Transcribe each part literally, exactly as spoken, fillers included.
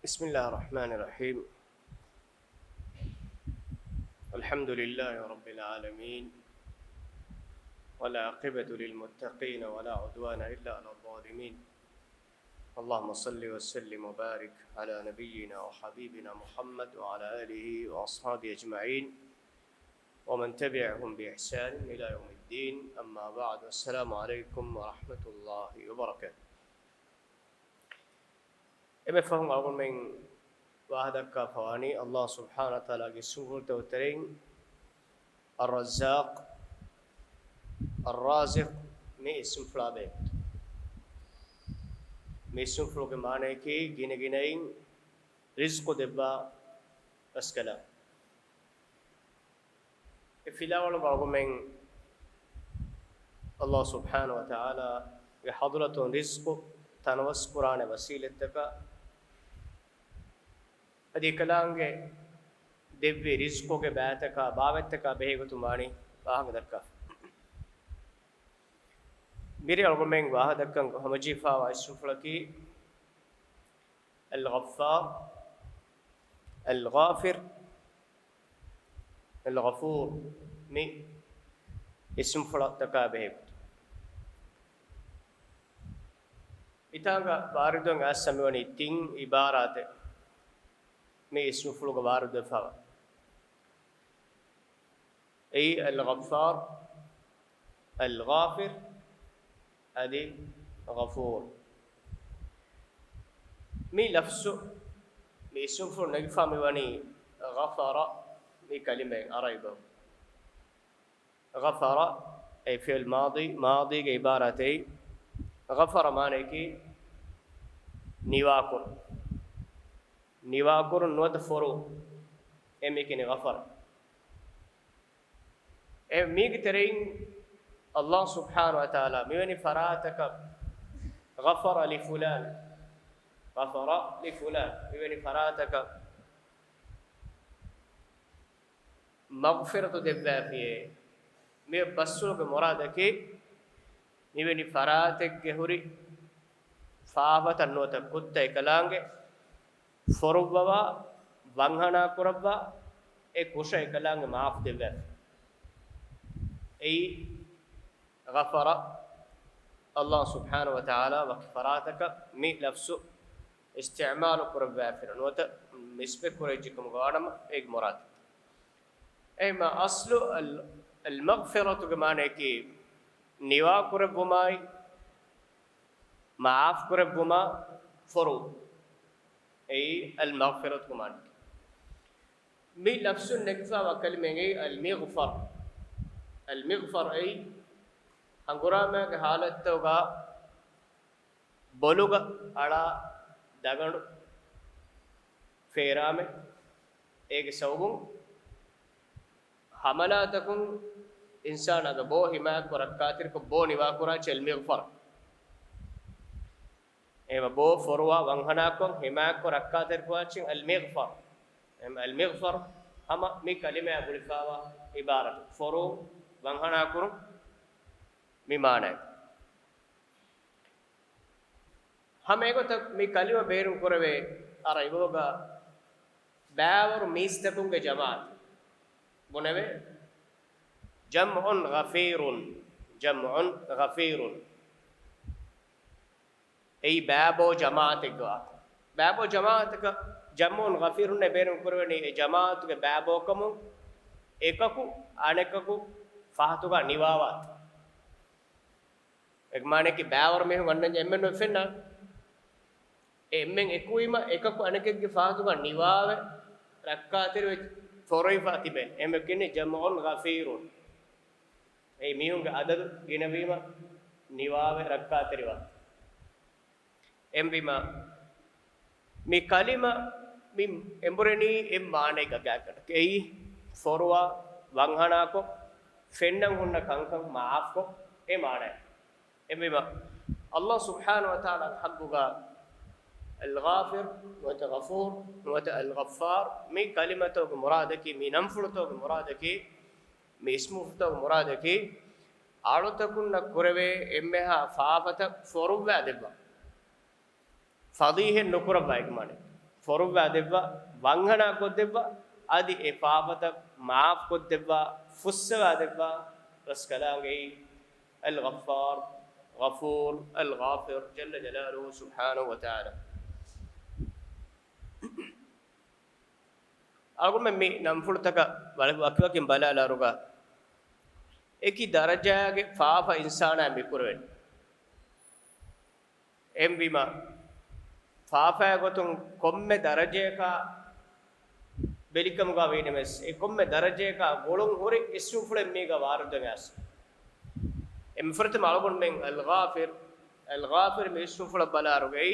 بسم الله الرحمن الرحيم. الحمد لله رب العالمين، والعاقبة للمتقين، ولا عدوان إلا على الظالمين. اللهم صل وسلم وبارك على نبينا وحبيبنا محمد وعلى آله وأصحابه أجمعين، ومن تبعهم بإحسان إلى يوم الدين. أما بعد، السلام عليكم ورحمة الله وبركاته. އެންމެ ފަހުން އަޅުގަނޑުމެން ވާހަކަދައްކާފަވާނީ ﷲ ސުބްޙާނަހޫ ވަތަޢާލާގެ އިސްމުފުޅުތަކުގެ ތެރެއިން އައްރައްޒާޤް، އައްރާޒިޤް މި އިސްމުފުޅާ ބެހޭ. މި އިސްމުފުޅުގެ މާނަޔަކީ ގިނަގިނައިން ރިޒްޤު ދެއްވާ ރަސްކަލާ. އެ ފިލާވަޅުގަ އަޅުގަނޑުމެން ﷲ ސުބްޙާނަހޫ ވަތަޢާލާގެ ޙަޟްރަތުން ރިޒްޤު ތަނަވަސްކުރާނެ ވަސީލަތްތަކާ، އަދި އެކަލާނގެ ދެއްވި ރިޒްޤުގެ ބައިތަކާ ބާވަތްތަކާ ބެހޭގޮތުން ވާނީ ވާހަކަ ދައްކާފަ. މިރޭ އަޅުގަނޑުމެން ވާހަކަ ދައްކަން ހަމަޖެހިފަވާ އިސްމުފުޅަކީ އަލްޣައްފާރު، އަލްޣާފިރު، އަލްޣަފޫރު މި އިސްމުފުޅުތަކާ ބެހޭގޮތުން. މިތާނގަ ވާރިދުވެގެން އައިސް މިވަނީ ތިން އިބާރާތެއް މި އިސްމުފުޅުގަ ވާރިދުވެފަވާ. އެއީ އަލްޣައްފާރު، އަލްޣާފިރު، އަދި ޣަފޫރު. މި ލަފްޒު، މި އިސްމުފުޅު ނެގިފަ މިވަނީ ޣަފަރަ މި ކަލިމައިން ޢަރަބި ބަހުން. ޣަފަރަ އެ ފިޢިލް މާޟީ، މާޟީގެ އިބާރާތެއް. ޣަފަރަ މާނަޔަކީ ނިވާކުރުން. ނިވާކުރުން ނުވަތަ ފޮރުވުން. އެ މީކީ ޣަފަރަ. އެ މީގެ ތެރެއިން ﷲ ސުބްޙާނަހޫ ވަތަޢާލާ މިވެނި ފަރާތަކަށް، ޣަފަރަ ލިފުލާން، ޣަފަރަ ލިފުލާން، މިވެނި ފަރާތަކަށް މަޣްފިރަތު ދެއްވާފިއޭ. މި ބަސްފުޅުގެ މުރާދަކީ، މިވެނި ފަރާތެއްގެ ހުރި ފާފަތައް ނުވަތަ ކުށްތައް އެކަލާނގެ ފޮރުއްވަވާ، ވަންހަނާ ކުރައްވާ، އެ ކުށަށް އެކަލާނގެ މާފު ދެއްވާފި. އެއީ ޣަފަރަ، ﷲ ސުބްޙާނަހޫ ވަތަޢާލާ ވަކި ފަރާތަކަށް މި ލަފްޒު އިސްތިޢުމާލު ކުރައްވާފިނަމަ ނުވަތަ ނިސްބަތް ކުރެވިއްޖެ ކަމުގަ ވާނަމަ އޭގެ މުރާދު. އެހެންމަ އަސްލު އަލް، އަލްމަޣްފިރަތުގެ މާނަޔަކީ ނިވާ ކުރެއްވުމާއި، މަޢާފް ކުރެއްވުމާ ފޮރުވުން. އެއީ އަލްމަޣްފިރަތުގެ މާނަޔަކީ. މި ލަފްޒުން ނެގިފަވާ ކަލިމައެއް އަލްމިޣްފަރު. އަލްމިޣްފަރު އެއީ ހަނގުރާމައިގެ ހާލަތުގަ ބޮލުގަ އަޅާ ދަގަނޑު ފޭރާމެ، އޭގެ ސަބަބުން ހަމަލާތަކުން އިންސާނާގެ ބޯ ހިމާޔަތްކޮށް ރައްކާތެރިކޮށް ބޯ ނިވާކުރާ އެއްޗެއް އަލްމިޣްފަރު. އެހެންމަ ބޯ ފޮރުވާ ވަންހަނާކޮށް ހިމާޔަތްކޮށް ރައްކާތެރިކުރާ އެއްޗެއް އަލްމިޣްފަރު. އެހެންމަ އަލްމިޣްފަރު ހަމަ މި ކަލިމައާ ގުޅިފަވާ އިބާރާތު. ފޮރުވުން، ވަންހަނާކުރުން މި މާނައެއް. ހަމަ އެގޮތަށް މި ކަލިމަ ބޭރުން ކުރެވޭ އަރަބި ބަހުގަ ބައިވަރު މީސްތަކުންގެ ޖަމާޢަތު. ބުނެވޭ، ޖަމްޢުން ޣަފީރުން، ޖަމްޢުން ޣަފީރުން. އެއީ ބައިބޯ ޖަމާޢަތެއްގެ ވާހަކަ. ބައިބޯ ޖަމާޢަތަކަށް ޖަމްޢުން ޣަފީރުން ބޭނުން ކުރެވެނީ އެ ޖަމާޢަތުގެ ބައިބޯކަމުން އެކަކު އަނެކަކު ފަހަތުގަ ނިވާވާތީ. އޭގެ މާނައަކީ ބައިވަރު މީހުން އަންނަން އެންމެން ނުފެންނާނެ. އެ އެންމެން އެކުވީމަ އެކަކު އަނެކެއްގެ ފަހަތުގަ ނިވާވެ ރައްކާތެރިވެ ފޮރުވިފަ ތިބެން. އެހެން ކިޔަނީ ޖަމްޢުން ޣަފީރުން. އެއީ މީހުންގެ އަދަދު ގިނަވީމަ ނިވާވެ ރައްކާތެރިވާ. އެހެންވީމަ، މި ކަލިމަ މި އެނބުރެނީ އެއް މާނައެއްގަ ގާތްގަނޑަކަށް. އެއީ ފޮރުވާ، ވަންހަނާކޮށް، ފެންނަން ހުންނަ ކަންކަން މަޢާފްކޮށް އެ މާނައެއް. އެހެންވީމަ، ﷲ ސުބްޙާނަހޫ ވަތަޢާލާގެ ޙައްޤުގަ އަލްޣާފިރު ނުވަތަ ޣަފޫރު ނުވަތަ އަލްޣައްފާރު މި ކަލިމަތަކުގެ މުރާދަކީ، މި ނަންފުޅުތަކުގެ މުރާދަކީ، މި އިސްމުފުޅުތަކުގެ މުރާދަކީ، އަޅުތަކުންނަށް ކުރެވޭ އެންމެހާ ފާފަތައް ފޮރުއްވާ ދެއްވާ. ފަޟީޙަތް ނުކުރައްވާ އޭގެ މާނަ. ފޮރުއްވާ ދެއްވާ، ވަންހަނާ ކޮށްދެއްވާ، އަދި އެ ފާފަތައް މާފް ކޮށްދެއްވާ، ފުއްސަވާ ދެއްވާ ރަސްކަލާނގެއީ الغفار، غفور، الغافر، جل جلاله سبحانه وتعالى. އަޅުގަނޑުމެން މި ނަންފުޅުތަކަށް ވަ-، ވަކިވަކިން ބަލާލާރުގަ، އެކި ދަރަޖާގެ ފާފަ އިންސާނާ މިކުރެވެން. އެހެންވީމަ، ފާފައިގެ ގޮތުން ކޮންމެ ދަރަޖަޔަކާ ބެލިކަމުގަ ވީނަމަވެސް، އެ ކޮންމެ ދަރަޖަޔަކާ ގުޅުން ހުރި އިސްމުފުޅެއް މީގަ ވާރިދުވެގެން އައިސް. އެ މިފުރަތަމަ އަޅުގަނޑުމެން އަލްޣާފިރު، އަލްޣާފިރު މި އިސްމުފުޅަށް ބަލާރުގައި،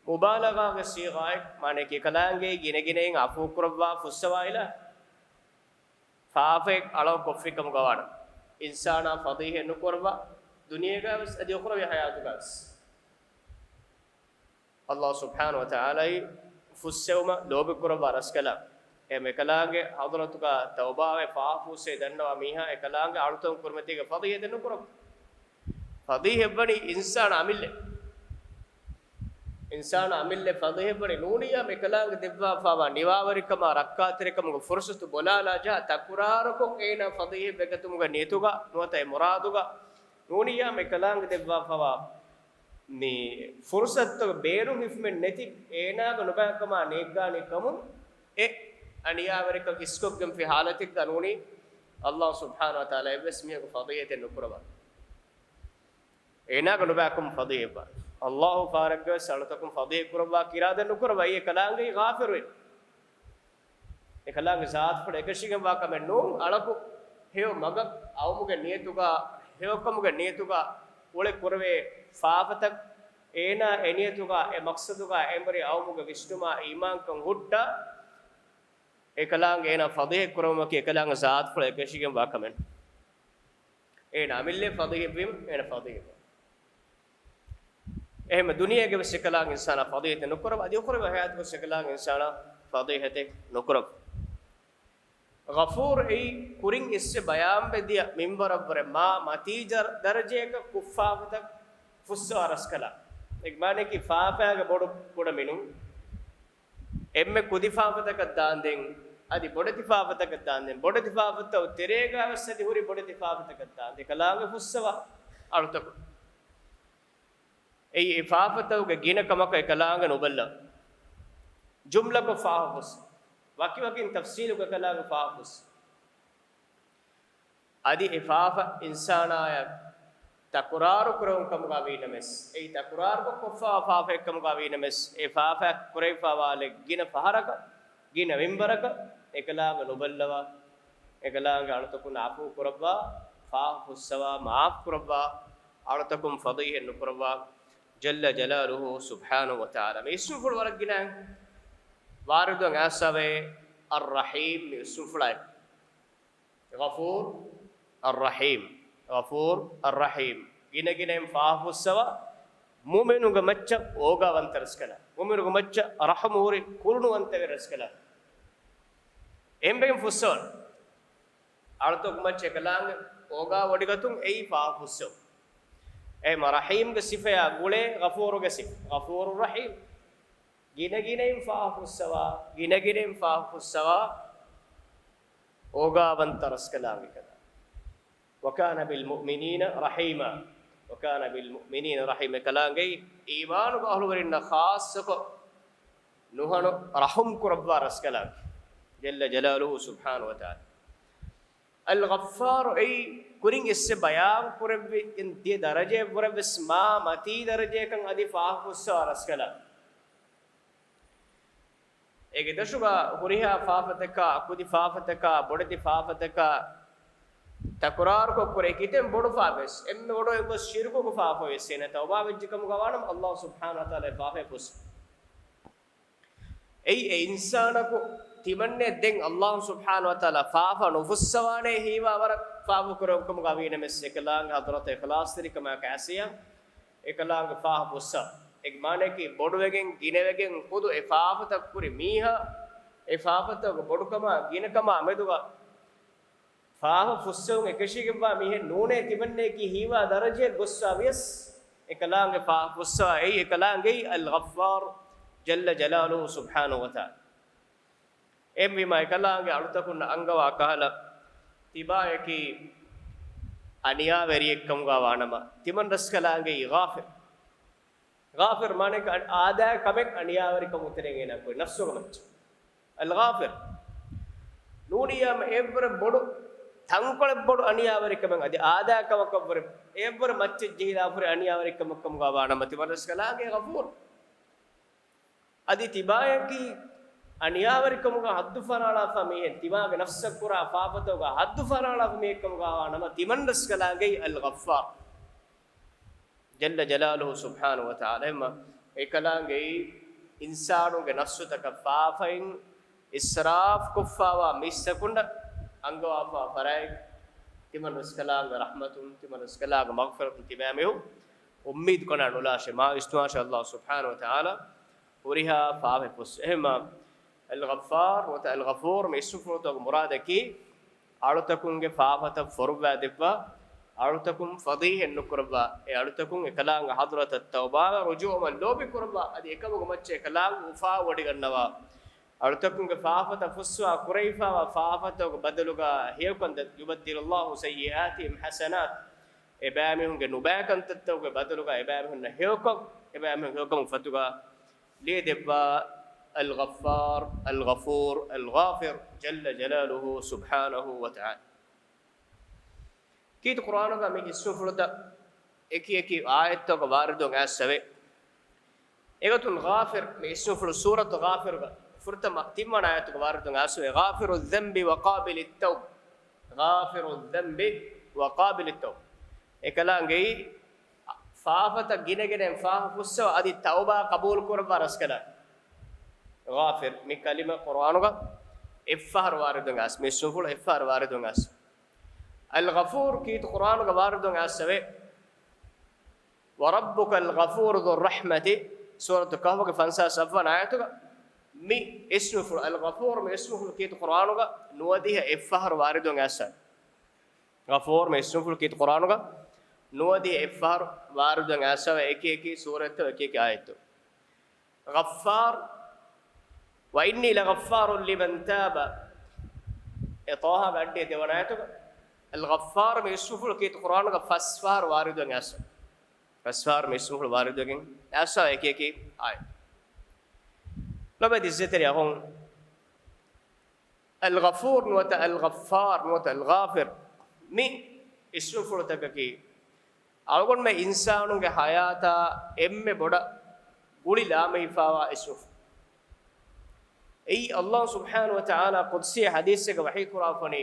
މުބާލަޣާގެ ސީޣާއެއް، މާނައަކީ އެކަލާނގެ ގިނަގިނައިން އަފޫ ކުރައްވާ، ފުއްސަވާ އިލާ ފާފައެއް އަޅަކު ކޮށްފިކަމުގަ ވާނަމަ، އިންސާނާ ފަޟީޙަތް ނުކުރައްވާ، ދުނިޔޭގަވެސް އަދި އުޚްރަވީ ޙަޔާތުގަވެސް. އައްލާހު ސުބްޙާނަހު ވަތަޢާލާއީ ފުއްސެވުމަށް ލޯބިކުރައްވާ ރަސްކަލާނގެ. އެހެން އެކަލާނގެ ޙަޟްރަތުގަ ތައުބާވެ ފާފަ ފުއްސެވި ދަންނަވާ މީހާ އެކަލާނގެ އަޅުތަކުން ކުރިމަތީގެ ފަޟީޙަތެއް ނުކުރައްވާ. ފަޟީޙަތްވަނީ އިންސާނާ އަމިއްލަ. އިންސާނާ އަމިއްލަ ފަޟީޙަތްވަނީ ނޫނިއްޔާމު އެކަލާނގެ ދެއްވާފައިވާ ނިވާވެރިކަމާ ރައްކާތެރިކަމުގެ ފުރުޞަތު ބޮލާލާ ޖަހާ ތަކުރާރުކޮށް އޭނާ ފަޟީޙަތް ވެގަތުމުގެ ނިޔަތުގަ ނުވަތަ އެ މުރާދުގަ ނޫނިއްޔާމު އެކަލާނގެ ދެއްވާފައިވާ މި ފުރުޞަތުގެ ބޭނުން ހިފުމެއް ނެތި އޭނާގެ ނުބައިކަމާ ނޭއްގާނީ ކަމުން އެ އަނިޔާވެރިކަން އިސްކޮށްގެންފި ޙާލަތެއްގަ ނޫނީ އައްލާހު ސުބްޙާނަހު ވަތަޢާލާ އެއްވެސް މީހަކު ފަޟީޙަތެއް ނުކުރައްވާ. އޭނާގެ ނުބައިކަމުން ފަޟީޙަތްވާނެ. އައްލާހު ފާރެއްގަވެސް އަޅުތަކުން ފަޟީޙަތް ކުރައްވާ އިރާދަ ނުކުރައްވާ. އެކަލާނގެ ޣާފިރުވެ. އެކަލާނގެ ޒާތުފުޅު އެކަށީގެންވާ ކަމެއް ނޫން. އަޅަކު ހެޔޮ މަގަށް އައުމުގެ ނިޔަތުގަ، ހެޔޮކަމުގެ ނިޔަތުގަ އުޅެ ކުރެވޭ ފާފަތައް، އޭނާ އެ ނިޔަތުގަ، އެ މަޤްޞަދުގަ އެނބުރި އައުމުގެ ވިސްނުމާ އީމާންކަން ހުއްޓާ، އެކަލާނގެ އޭނާ ފަޟީޙަތް ކުރެވުމަކީ އެކަލާނގެ ޒާތުފުޅު އެކަށީގެންވާ ކަމެއް. އޭނާ އަމިއްލަ ފަޟީޙަތްވީމަ، އޭނާ ފަޟީޙަތްވާނެ. އެހެންމެ ދުނިޔޭގެ ވެސް އެކަލާނގެ އިންސާނާ ފަޟީޙަތެއް ނުކުރައްވާ، އަދި އުޚްރަވީ ޙަޔާތުގަ ވެސް އެކަލާނގެ އިންސާނާ ފަޟީޙަތެއް ނުކުރައްވާ. ޣަފޫރު އެއީ ކުރިން އިސްވެ ބަޔާންވެ ދިޔަ މިންވަރަށްވުރެ މާ މަތީ ދަރ-، ދަރަޖަޔަކަށް ކުށް ފާފަތައް ފުއްސަވާ ރަސްކަލާނގެ. އޭގެ މާނައަކީ ފާފައިގެ ބޮޑު ކުޑަ މިނުން. އެންމެ ކުދި ފާފަތަކަށް ދާންދެން، އަދި ބޮޑެތި ފާފަތަކަށް ދާންދެން، ބޮޑެތި ފާފަތަކުގެ ތެރޭގަ ވެސް އަދި ހުރި ބޮޑެތި ފާފަތަކަށް ދާންދެން އެކަލާނގެ ފުއްސަވާ އަޅުތަކުން. އެއީ އެ ފާފަތަކުގެ ގިނަ ކަމަކަށް އެކަލާނގެ ނުބައްލަވާ. ޖުމްލަކޮށް ފާފަ ފުއްސަވާ. ވަކިވަކިން ތަފްޞީލުކޮށް އެކަލާނގެ ފާފަ ފުއްސަވާ. އަދި އެ ފާފަ އިންސާނާޔަށް ތަކުރާރު ކުރެވުން ކަމުގަ ވީނަމަވެސް، އެއީ ތަކުރާރުކޮށް ކޮށްފައިވާ ފާފައެއް ކަމުގަ ވީނަމަވެސް، އެ ފާފައަށް ކުރެވިފައިވާ ގިނަ ފަހަރަކަށް، ގިނަ މިންވަރަކަށް އެކަލާނގެ ނުބައްލަވާ، އެކަލާނގެ އަޅުތަކުން ޢަފޫ ކުރައްވާ، ފާފަ ފުއްސަވާ، މާފް ކުރައްވާ، އަޅުތަކުން ފަޟީޙަތް ނުކުރައްވާ، ޖައްލަ ޖަލާލުހު ސުބްޙާނަހު ވަތަޢާލާ. މި އިސްމުފުޅު ވަރަށް ގިނަ ވާރިދުވެ އައިސްފަވޭ، އައްރަޙީމް މި އިސްމުފުޅާއެކު. ޣަފޫރު، އައްރަޙީމް. ޣަފޫރު، އައްރަޙީމް. ގިނަގިނައިން ފާފަ ފުއްސަވާ، މުއުމިނުންގެ މައްޗަށް އޯގާވަންތަ ރަސްކަލާނގެ. މުއުމިނުންގެ މައްޗަށް ރަޙުމު ހުރި ކުރުނުވަންތަވެރި ރަސްކަލާނގެ. އެހެންވެގެން ފުއްސަވާ. އަޅުތަކު މައްޗަށް އެކަލާނގެ އޯގާވޮޑިގަތުން އެއީ ފާފަ ފުއްސަވުން. އެހެންމަ ރަޙީމްގެ ސިފަޔާ ގުޅޭ ޣަފޫރުގެ ސިފަ. ޣަފޫރު ރަޙީމް. ގިނަގިނައިން ފާފަ ފުއްސަވާ، ގިނަގިނައިން ފާފަ ފުއްސަވާ، އޯގާވަންތަ ރަސްކަލާނގެ ކަލާނގެ. وكان بالمؤمنين رحيما. وكان بالمؤمنين رحيما. ކަލާނގެ އީމާނުގެ އަހުލުވެރިންނަށް ޚާއްޞަކޮށް ނުހަނު ރަޙުމް ކުރައްވާ ރަސްކަލާނގެ. ޖައްލަ ޖަލާލުހު ސުބްޙާނަހު ވަތަޢާލާ. އަލްޣައްފާރު އެއީ ކުރިން އިސްވެ ބަޔާން ކުރެއްވި ދިޔަ ދަރަޖައެއްވުރެ ވެސް މާ މަތީ ދަރަޖައަކަށް އަދި ފާފަ ފުއްސަވާ ރަސްކަލާނގެ. އޭގެ ދަށުގަ ހުރިހާ ފާފަތަކާ، ކުދި ފާފަތަކާ، ބޮޑެތި ފާފަތަކާ ތަކުރާރުކޮށް ކުރޭ ކިތަން ބޮޑު ފާފަވެސް، އެންމެ ބޮޑު އެއްގޮސް ޝިރުކުގެ ފާފަވެސް އޭނަ ތައުބާވެއްޖެ ކަމުގަ ވާނަމަ، އައްލާހު ސުބްޙާނަހު ވަތަޢާލާ އެ ފާފައެއް ފުއްސަވާ. އެއީ އެ އިންސާނަކު ތިމަންނެ ދެން އައްލާހު ސުބްޙާނަހު ވަތަޢާލާ ފާފަ ނުފުއްސަވާނޭ ހީވާ ވަރަށް ފާފަ ކުރެވުން ކަމުގަ ވީނަމަވެސް، އެކަލާނގެ ޙަޟްރަތަށް އިޚްލާޞްތެރިކަމާ ކައިސިޔާ އެކަލާނގެ ފާފަ ފުއްސަވާ. އޭގެ މާނައަކީ ބޮޑުވެގެން ގިނަވެގެން ޚުދު އެ ފާފަތައް ކުރި މީހާ، އެ ފާފަތަކުގެ ބޮޑުކަމާ ގިނަކަމާ މެދުގަ ފާފަ ފުއްސެވުން އެކަށީގެންވާ މީހެއް ނޫނޭ ތިމަންނައަކީ ހީވާ ދަރަޖައެއް ގޮއްސަވިޔަސް، އެކަލާނގެ ފާފަ ފުއްސަވާ. އެއީ އެކަލާނގެއީ އަލްޣައްފާރު، ޖައްލަ ޖަލާލުހު ސުބްޙާނަހު ވަތަޢާލާ. އެހެންވީމާ އެކަލާނގެ އަޅުތަކުންނަށް އަންގަވާ ކަހަލަ، ތިބާޔަކީ އަނިޔާވެރިއެއްކަމުގަ ވާނަމަ، ތިމަންރަސްކަލާނގެއީ ޣާފިރު. ޣާފިރު މާނައަކީ އަ-، އާދައިގެ ކަމެއް އަނިޔާވެރިކަމުގެ ތެރެއިން އޭނާ ކުރި ނަފްސުގެ މައްޗަށް. އަލްޣާފިރު. ނޫނިއްޔާމަ އެއްވަރަށް ބޮޑު، ތަންކޮޅެއް ބޮޑު އަނިޔާވެރިކަމެއް އަދި އާދައިކަމަކަށްވުރެ އެއްވަރަށް މައްޗަށް ޖެހިލާފުރި އަނިޔާވެރިކަމެއްކަމުގަ ވާނަމަ، ތިމަންރަސްކަލާނގެ ޣަފޫރު. އަދި ތިބާޔަކީ އަނިޔާވެރިކަމުގަ ހައްދު ފަރާޅާފަ މީހެއް، ތިބާގެ ނަފްސަށް ކުރާ ފާފަތަކުގަ ހައްދު ފަރާޅާފަ މީހެއްކަމުގަ ވާނަމަ، ތިމަންރަސްކަލާނގެއީ އަލްޣައްފާރު. ޖައްލަ ޖަލާލުހު ސުބްޙާނަހު ވަތަޢާލާ. އެހެންމަ އެކަލާނގެއީ އިންސާނުންގެ ނަފްސުތަކަށް ފާފައިން އިސްރާފް ކޮށްފާވާ މީސްތަކުންނަށް އަންގަވާފާ ފަރާތް، ތިމަންރަސްކަލާނގެ ރަޙްމަތުން، ތިމަންރަސްކަލާނގެ މަޣްފިރަތުން ތިބާމީހުން އުއްމީދު ކޮނާ ނުލާށޭ. މާ ވިސްނުވާށޭ، ﷲ ސުބްޙާނަހު ވަތަޢާލާ ހުރިހާ ފާފައެއް ފުއްސު. އެހެންމަ އަލްޣައްފާރު ނުވަތަ އަލްޣަފޫރު މި އިސްމުފުޅުތަކުގެ މުރާދަކީ، އަޅުތަކުންގެ ފާފަތައް ފޮރުއްވާ ދެއްވާ، އަޅުތަކުން ފަޟީޙަތް ނުކުރައްވާ، އެ އަޅުތަކުން އެކަލާނގެ ޙަޟްރަތަށް ތައުބާވެ ރުޖޫޢަވަން ލޯބި ކުރައްވާ، އަދި އެކަމުގެ މައްޗަށް އެކަލާނގެ އުފާވޮޑިގަންނަވާ. އަޅުތަކުންގެ ފާފަތައް ފުއްސުވާ ކުރެވިފާވާ ފާފަތަކުގެ ބަދަލުގަ ހެޔޮކަން ދެ-، يبدل الله سيئاتهم حسنات. އެބައިމީހުންގެ ނުބައިކަންތައްތަކުގެ ބަދަލުގަ އެބައިމީހުންނަށް ހެޔޮކޮށް، އެބައިމީހުން ހެޔޮކަމުގެ ފަތުގަ ލިޔެދެއްވާ އަލްޣައްފާރު، އަލްޣަފޫރު، އަލްޣާފިރު، ޖައްލަ ޖަލާލުހު ސުބްޙާނަހު ވަތަޢާލާ. ކީރިތި ޤުރްއާނުގަ މި އިސްމުފުޅުތައް އެކި އެކި އާޔަތްތަކުގަ ވާރިދުވަން އައިސްފަވޭ. އެގޮތުން ޣާފިރު މި އިސްމުފުޅު ސޫރަތު ޣާފިރުގަ ފުރަތަމަ ތިންވަނަ އާޔަތުގަ ވާރިދުވަން އައިސްފަވޭ، غافر الذنب وقابل التوب. غافر الذنب وقابل التوب. އެކަލާނގެއީ ފާފަތައް ގިނަގިނައިން ފާފަ ފުއްސަވާ އަދި ތައުބާ ޤަބޫލު ކުރައްވާ ރަސްކަލާނގެ. ޣާފިރު މި ކަލިމަ ޤުރްއާނުގަ އެއްފަހަރު ވާރިދުވަން އައިސް، މި އިސްމުފުޅު އެއްފަހަރު ވާރިދުވަން އައިސް. އަލްޣަފޫރު ކީރިތި ޤުރްއާނުގަ ވާރިދުވަން އައިސްފަވޭ. وربك الغفور ذو الرحمة، ސޫރަތު ކަހްފުގެ ފަންސާސް އަށްވަނަ އާޔަތުގަ މި އިސްމުފުޅު، އަލްޣަފޫރު މި އިސްމުފުޅު ކީރިތި ޤުރްއާނުގަ ނުވަދިހަ އެއްފަހަރު ވާރިދުވަން އައިސްފަވޭ. ޣަފޫރު މި އިސްމުފުޅު ކީރިތި ޤުރްއާނުގަ ނުވަދިހަ އެއްފަހަރު ވާރިދުވަން އައިސްފަވޭ، އެކި އެކި ސޫރަތު އެކި އެކި އާޔަތު. ޣައްފާރު، وإني لغفار لمن تاب. އެ ޠާހާގެ އައްޑިހަ ދެވަނަ އާޔަތުގަ އަލްޣައްފާރު މި އިސްމުފުޅު ކީރިތި ޤުރްއާނުގަ ފަސް ފަހަރު ވާރިދުވެގެން އައިސްފަ. ފަސް ފަހަރު މި އިސްމުފުޅު ވާރިދުވެގެން އައިސްފަ އެކި އެކި އާޔަތު. ލޮބުވެތި އިއްޒަތްތެރި އަޚުން، އަލްޣަފޫރު ނުވަތަ އަލްޣައްފާރު ނުވަތަ އަލްޣާފިރު މި އިސްމުފުޅުތަކަކީ އަޅުގަނޑުމެން އިންސާނުންގެ ޙަޔާތާ އެންމެ ބޮޑަށް ގުޅި ލާމެހިފާވާ އިސްމުފުޅު. އެއީ ﷲ ސުބްޙާނަހު ވަތަޢާލާ ޤުދްސީ ޙަދީޘެއްގަ ވަޙީ ކުރާފަނީ،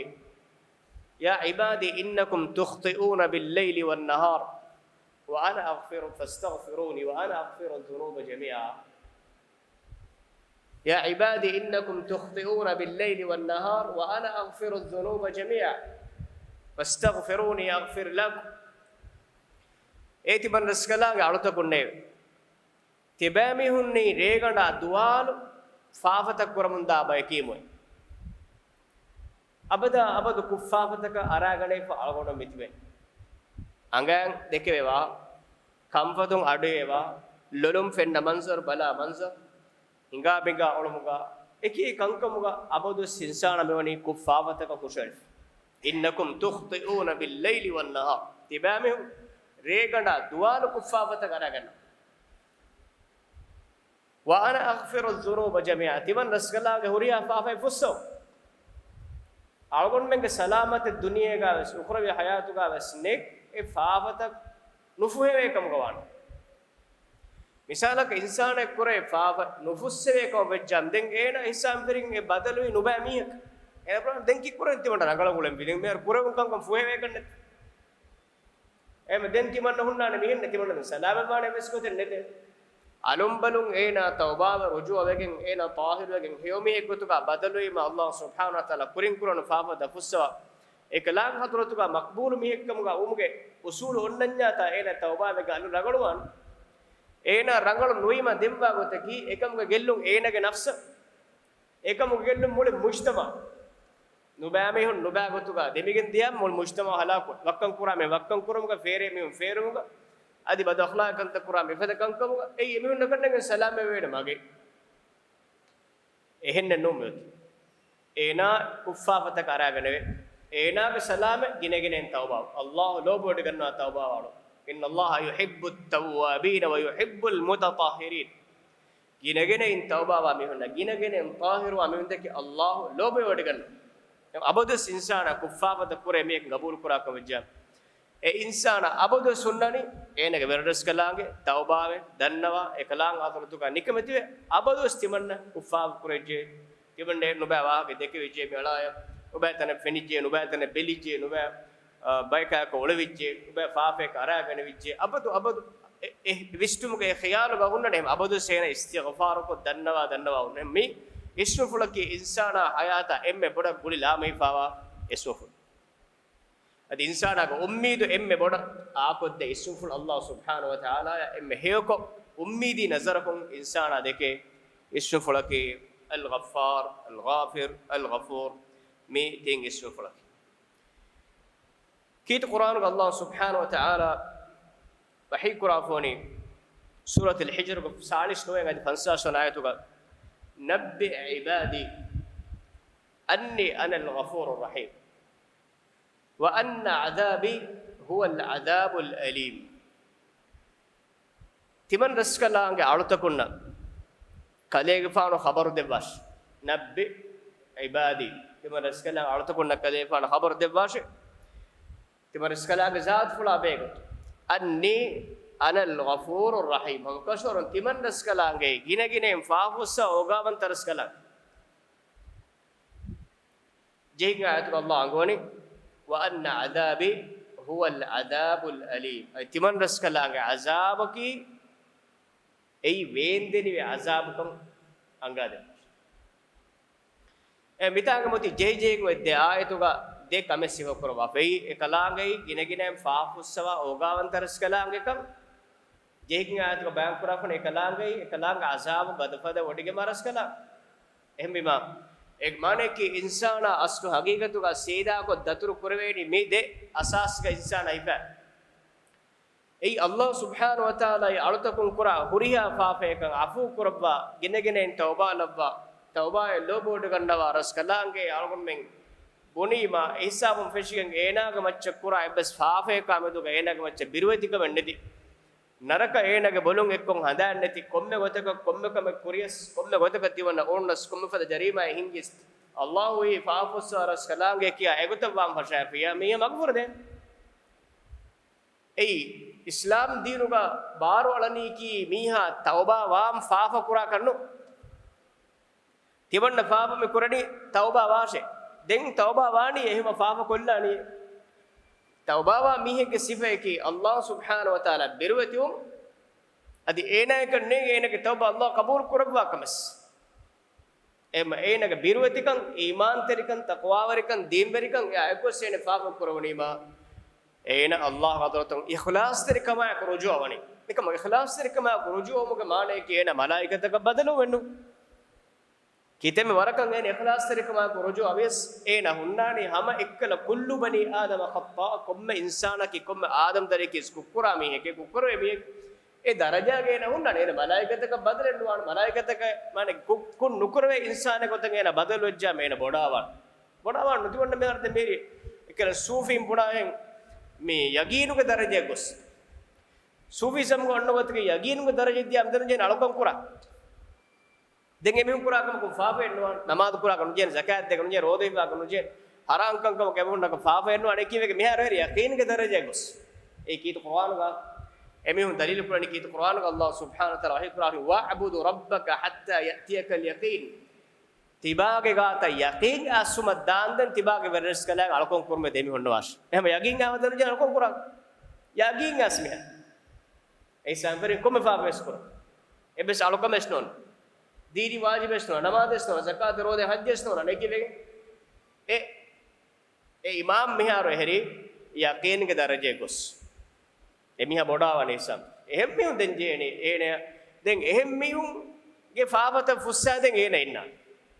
يا عبادي إنكم تخطئون بالليل والنهار وأنا أغفر فاستغفروني وأنا أغفر الذنوب جميعا. يا عبادي إنكم تخطئون بالليل والنهار وأنا أغفر الذنوب جميعا فاستغفروني أغفر لكم. އޭ ތިމަން ރަސްކަލާނގެ އަޅުތަކުންނޭވެ! ތިބާމީހުންނީ ރޭގަނޑާ ދުވާލު ފާފަތައް ކުރަމުންދާ ބަޔަކީމުއެ. އަބަދާ އަބަދު ކުށްފާފަތަކަށް އަރާގަނެވިފަ އަޅުގަނޑު މިތިބެ. އަނގައިން ދެކެވޭ ވާހަކަ، ކަންފަތުން އަޑުއިވޭ ވާހަކަ، ލޮލުން ފެންނަ މަންޒަރު، ބަލާ މަންޒަރު، ހިނގާ ބިނގާ އުޅުމުގަ، އެކި ކަންކަމުގަ އަބަދުވެސް އިންސާނާ މިވަނީ ކުށްފާފަތަކަށް ހުށަހެޅިފަ. إنكم تخطئون بالليل والنهار. ތިބާމީހުން ރޭގަނޑާ ދުވާލު ކުށްފާފަތަކަށް އަރާގަންނަ. وأنا أغفر الذنوب جميعا. ތިމަން ރަސްކަލާނގެ ހުރިހާ ފާފައެއް ފުއްސަވަ. އަޅުގަނޑުމެންގެ ސަލާމަތެއް ދުނިޔޭގަވެސް، އުޚްރަވީ ޙަޔާތުގަވެސް ނެތް އެ ފާފަތައް ނުފުހެވޭ ކަމުގަ ވާނެ. މިސާލަކަށް އިންސާނެއް ކުރޭ ފާފަ ނުފުއްސެވޭ ކަމަށް ވެއްޖާމަ، ދެން އޭނަ ހިސާބުން ފެށިގެން އެ ބަދަލުވީ ނުބައި މީހަކަށް. އޭނަ ބުނާނެ ދެން ކީއްކުރަން ތިމަން ރަނގަޅަށް އުޅެން ވިދެން މޭރު ކުރެވުން ކަންކަން ފުހެވޭކަށް ނެތް. އެހެންވެ ދެން ތިމަންނަ ހުންނާނެ މިހެން ނެތިމަންނަ ސަލާމަތްވާނެ އެއްވެސް ގޮތެއް ނެތޭ. އަލުންބަލުން އޭނާ ތައުބާވެ ރުޖޫޢަވެގެން އޭނާ ޠާހިރުވެގެން ހެޔޮމީހެއްގޮތުގަ ބަދަލުވީމަ، ﷲ ސުބްޙާނަހު ވަތަޢާލާ ކުރިން ކުރަން ފާފަތައް ފުއްސަވާ، އެކަލާނގެ ޙަޟްރަތުގަ މަޤްބޫލު މީހެއްކަމުގަ ވުމުގެ އުޞޫލު އޮންނަންޏާތާ އޭނާ ތައުބާވެގެން އަލުން ރަނގަޅުވާނެ. އޭނާ ރަނގަޅު ނުވީމަ ދެންވާ ގޮތަކީ އެކަމުގެ ގެއްލުން އޭނާގެ ނަފްސަށް. އެކަމުގެ ގެއްލުން މުޅި މުޖްތަމަޢަށް. ނުބައިމީހުން ނުބައި ގޮތުގަ ދެމިގެން ދިޔަ މުޅި މުޖްތަމަޢު ހަލާކު. ވައްކަން ކުރާ މީހުން ވައްކަން ކުރުމުގަ، ފޭރޭ މީހުން ފޭރުމުގަ، އަދި ބަދުއަޚްލާޤީ ކަންތައް ކުރާ މީހުން އެފަދަ ކަންކަމުގަ، އެއީ އެމީހުންނަކަށް ނެގެން ސަލާމަތްވޭނެ މަގެއް. އެހެންނެއް ނޫން މިއޮތީ. އޭނާ ކުށްފާފަތަކަށް އަރާގަނެވޭ. އޭނާގެ ސަލާމަތް ގިނަގިނައިން ތައުބާ. އައްލާހު ލޯބިވެޑިގަންނަވާ ތައުބާވާނު. إن الله يحب التوابين ويحب المتطهرين. ގިނަގިނައިން ތައުބާވާ މީހުންނަށް، ގިނަގިނައިން ޠާހިރުވާ މީހުން ދެކެ އައްލާހު ލޯބިވެޑިގަންނަވާ. އަބަދުވެސް އިންސާނާ ކުށްފާފަތައް ކުރޭ މީހެއް ގަބޫލު ކުރާކަމަށް ވެއްޖެއްޔާ، އެ އިންސާނާ އަބަދުވެސް ހުންނާނީ އޭނާގެ ވެރިރަސްކަލާނގެ ތައުބާވެ، ދަންނަވާ، އެކަލާނގެ ހަޟްރަތުގަ ނިކަމެތިވެ، އަބަދުވެސް ތިމަންނަ ކުށްފާފަ ކުރެއްޖެ، ތިމަންނަ ނުބައި ވާހަކަ ދެކެވިއްޖެ މި އަޅާޔަށް، ނުބައި ތަނަށް ފެނިއްޖެ، ނުބައި ތަނަށް ބެލިއްޖެ، ނުބައި، އާ، ބަޔަކާއެކު އުޅެވިއްޖެ، ނުބައި ފާފައަކަށް އަރާގަނެވިއްޖެ، އަބަދު، އަބަދު އެ، އެ ވިސްނުމުގެ އެ ޚިޔާލުގަ ހުންނަނީ އެހެން އަބަދުވެސް އޭނާ އިސްތިޣްފާރުކޮށް ދަންނަވާ، ދަންނަވާ ހުންނަނީ. މި އިސްމުފުޅަކީ އިންސާނާ ހަޔާތާ އެންމެ ބޮޑަށް ގުޅި ލާމެހިފާވާ އިސްމުފުޅު. އަދި އިންސާނާގެ އުއްމީދު އެންމެ ބޮޑަށް އާކޮށްދޭ އިސްމުފުޅު އައްލާހު ސުބްޙާނަހު ވަ ތަޢާލާއަށް އެންމެ ހެޔޮކޮށް އުއްމީދީ ނަޒަރަކުން އިންސާނާ ދެކޭ އިސްމުފުޅަކީ އަލް ޣައްފާރު، އަލް ޣާފިރު، އަލް ޣަފޫރު، މި ތިން އިސްމުފުޅަކީ. ކީރިތި ޤުރްއާނުގަ އައްލާހު ސުބްޙާނަހު ވަ ތަޢާލާ ވަޙީ ކުރާފަވަނީ ސޫރަތުލް ހިޖްރުގެ ސާޅީސް ނުވައިން އަދި ފަންސާސް ވަނަ އާޔަތުގަ، نبئ عبادي أني أنا الغفور الرحيم وأن عذابي هو العذاب الأليم. ތިމަން ރަސްކަލާނގެ އަޅުތަކުންނަށް ކަލޭގެފާނު ޚަބަރު ދެއްވާށި. نبئ عبادي. ތިމަން ރަސްކަލާނގެ އަޅުތަކުންނަށް ކަލޭގެފާނު ޚަބަރު ދެއްވާށި. ތިމަން ރަސްކަލާނގެ ޒާތުފުޅާ ބެހޭގޮތުން. أني أنا الغفور الرحيم. ހަމަކަށަވަރުން ތިމަން ރަސްކަލާނގެ ގިނަގިނައިން ފާފަފުއްސަވާ އޯގާވަންތަ ރަސްކަލާނގެ. ޖެހިގެން އާޔަތުގަ އައްލާހު އަންގަވަނީ، وأن عذابي هو العذاب الأليم. އަދި ތިމަން ރަސްކަލާނގެ އަޒާބަކީ އެއީ ވޭންދެނިވި އަޒާބުކަން އަންގާދެއްވާށި. އެ މިތާގަ މޮތި ޖެހިޖެހިގެން އޮތް ދެ އާޔަތުގަ ދެ ކަމެއް ސިފަކުރައްވާފައި، އެކަލާނގެއީ ގިނަގިނައިން ފާފަފުއްސަވާ އޯގާވަންތަ ރަސްކަލާނގެކަން، ޖެހިގެން އާޔަތުގަ ބަޔާންކުރާފަން އެކަލާނގެއީ، އެކަލާނގެ އަޒާބު ގަދަފަދަ ވޮޑިގެންވާ ރަސްކަލާނގެ. އެހެންވީމާ، އޭގެ މާނައަކީ އިންސާނާ އަސްލު ހަގީގަތުގަ ސީދާކޮށް ދަތުރު ކުރެވޭނީ މި ދެ އަސާސްގަ އިންސާނާ ހިފާ. އެއީ އައްލާހު ސުބްޙާނަހު ވަ ތަޢާލާ އަޅުތަކުން ކުރާ ހުރިހާ ފާފައެއްކަން ޢަފޫ ކުރައްވާ، ގިނަގިނައިން ތައުބާ ލައްވާ، ތައުބާއަށް ލޯބިވޮޑިގަންނަވާ ރަސްކަލާނގެ އަޅުގަނޑުމެން ބުނީމާ، އެހިސާބުން ފެށިގެން އޭނާގެ މައްޗަށް ކުރާ އެއްވެސް ފާފައެއްކާ މެދުގަ އޭނާގެ މައްޗަށް ބިރުވެތިކަމެއް ނެތި. ނަރަކަ އޭނާގެ ބޮލުން އެއްކޮށް ހަނދާން ނެތި، ކޮންމެ ގޮތަކަށް ކޮންމެ ކަމެއް ކުރިޔަސް، ކޮންމެ ގޮތަކަށް ތިވަންނަ އޮންނަސް، ކޮންމެ ފަދަ ޖަރީމާއެއް ހިންގިޔަސް، އައްލާހުއީ ފާފަފުއްސަވާ ރަސްކަލާނގެއެކިޔާ އެގޮތަށް ވާން ފަށާފިޔާ މީހާ މަގުފުރެދޭން. އެއީ، އިސްލާމް ދީނުގަ ބާރުއަޅަނީކީ މީހާ ތައުބާ ވާން ފާފަ ކުރާކަށް ނޫން. ތިމަންނަ ފާފަ މި ކުރަނީ ތައުބާ ވާށޭ. ދެން ތައުބާ ވާނީ އެހެމަ ފާފަ ކޮށްލާނީ. ތައުބާވާ މީހެއްގެ ސިފައަކީ އައްލާހު ސުބްޙާނަހު ވަ ތަޢާލާ ބިރުވެތިވުން، އަދި އޭނާއަކަށް ނޭނގެ އޭނާގެ ތައުބާ އައްލާހު ޤަބޫލު ކުރައްވާ ކަމަސް. އެހެމަ އޭނާގެ ބިރުވެތިކަން، އީމާންތެރިކަން، ތަޤްވާވެރިކަން، ދީންވެރިކަން އެއާ އެއްކޮށް އޭނަ ފާފަ ކުރެވުނީމާ، އޭނަ އައްލާހު ޙަޟްރަތުން އިޚްލާޞްތެރިކަމާއެކު ރުޖޫޢަވަނީ. ނިކަމަށް އިޚްލާޞްތެރިކަމާއެކު ރުޖޫޢަވުމުގެ މާނައަކީ އޭނަ މަލާއިކަތަކަށް ބަދަލުވެންނު. ކިތަންމެ ވަރަކަށް އޭނަ އިޚްލާޞްތެރިކަމާއެކު ރުޖޫޢަވިޔަސް، އޭނަ ހުންނާނީ ހަމަ އެއްކަލަ، كل بني آدم خطاء، ކޮންމެ އިންސާނަކީ، ކޮންމެ އާދަމް ދަރިޔަކީ ކުށްކުރާ މީހެކޭ، ކުށްކުރެވޭ މީހެއް. އެ ދަރަޖާގަ އޭނަ ހުންނާނީ. އޭނަ މަލާއިކަތަކަށް ބަދަލެއް ނުވާނެ. މަލާއިކަތަކަށް، މާނަ، ކުށް، ކުށް ނުކުރެވޭ އިންސާނެއް ގޮތަށް އޭނަ ބަދަލުވެއްޖާމަ އޭނަ ބޮޑާވާނެ. ބޮޑާވާން ނުދިވަންނަ މިހާރު ދެން މީރި އެކަލަ ސޫފީން ބުނާހެން މި ޔަގީނުގެ ދަރަޖައަށް ގޮސް. ސޫފީޒަމްގަ އޮންނަ ގޮތަކީ ޔަގީނުގެ ދަރަޖައަށް ދިޔަ އަމްދަން ޖެހެން އަޅުކަން ކުރާ. ދެން އެމީހުން ކުރާ ކަމަކުން ފާފައެއް ނުވާނެ، ނަމާދު ކުރާކަށް ނުޖެހޭނެ، ޒަކާތް ދޭކަށް ނުޖެހޭނެ، ރޯދަ ހިފާކަށް ނުޖެހޭނެ، ހަރާން ކަންކަމަކު އެމީހުންނަކަށް ފާފައެއް ނުވާނެ. އެކީވެގެ މިހާރު ހެރި ޔަޤީންގެ ދަރަޖައަށް ގޮސް. އެއީ ކީރިތި ޤުރްއާނުގަ އެމީހުން ދަލީލު ކުރަނީ ކީރިތި ޤުރްއާނުގަ އައްލާހު ސުބްޙާނަހު ވަ ތަޢާލާ ވަޙީ ކުރާ، "وَاعْبُدْ رَبَّكَ حَتَّىٰ يَأْتِيَكَ الْيَقِينُ." ތިބާގެ ގާތަށް ޔަޤީން އައިސްފުމަށް ދާންދެން ތިބާގެ ވެރިރަސްކަލާނގެ އަޅުކަން ކުރުމެއް ދެމިހުންނަވާށި. އެހެން ޔަޤީން އާވަދަނުޖެ އަޅުކަން ކުރާ. ޔަޤީން އައިސް މިހާ. އެއީ ސަންފެރިން ކޮންމެ ފާފަވެސް ކުރާ. އެއްވެސް އަޅުކަމެއް ނޯން. ދީނީ ވާޖިބެއް ނޯން. ނަމާދެއް ނޯން. ޒަކާތެއް ރޯދަ ހައްޖެއް ނޯން. ނެކިވެގެން. އެ އެ އިމާމް މިހާރު އެހެރީ ޔަޤީންގެ ދަރަޖައެއް ގޮސް. އެމީހާ ބޮޑާވާނެ ހިސާބު. އެހެން މީހުން ދެން ޖޭނެ އޭނަ. ދެން އެހެން މީހުންގެ ފާފަތައް ފުއްސާދޭން އޭނަ އިންނާނެ.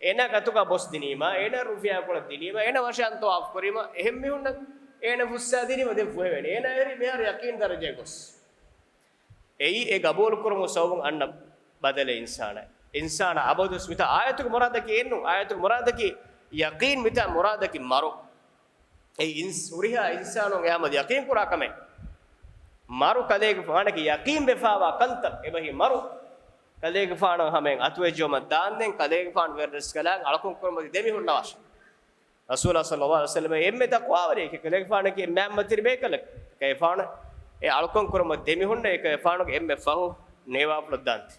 އޭނާ ގަތުގަ ބޮސް ދިނީމާ، އޭނާ ރުފިޔާ ކޮޅަށް ދިނީމާ، އޭނާ ވަށާން ޠަވާފު ކުރީމާ، އެހެން މީހުންނަށް އޭނަ ފުއްސާދިނީމަ ދެން ފުހެވޭނެ. އޭނާ އެހެރީ މިހާރު ޔަޤީން ދަރަޖައެއް ގޮސް. އެއީ އެ ގަބޫލު ކުރުމުގެ ސަބަބުން އަންނަ ބަދަލެއް އިންސާނާ. އިންސާނާ އަބަދުވެސް މިތާ އާޔަތުގެ މުރާދަކީ އެއްނޫން. އާޔަތުގެ މުރާދަކީ ޔަޤީން، މިތާ މުރާދަކީ މަރު. އެ އިންސް-، ހުރިހާ އިންސާނުން އެހާމަ ޔަޤީން ކުރާ ކަމެއް. މަރު ކަލޭގެފާނަކީ ޔަޤީން ވެފާވާ ކަންތައް. އެބަހީ މަރު ކަލޭގެފާނަށް ހަމައިން އަތުވެއްޖައުމަށް ދާންދެން ކަލޭގެފާނު ވެރިރަސްކަލާނގެ އަޅުކަން ކުރުމަކީ ދެމިހުންނަވާށެ. ރަސޫލާ ޞައްލައްލާހު ޢަލައިހި ވަސައްލަމަ އެންމެ ތަޤްވާވެރި އެކަލޭގެފާނަކީ އެންމެ މަތިރި ބޭކަލެއް. އެކަލޭގެފާނު އެ އަޅުކަން ކުރުމަށް ދެމިހުންނަ އެކަލޭގެފާނުގެ އެންމެ ފަހު ނޭވާފުޅަށް ދާންތި.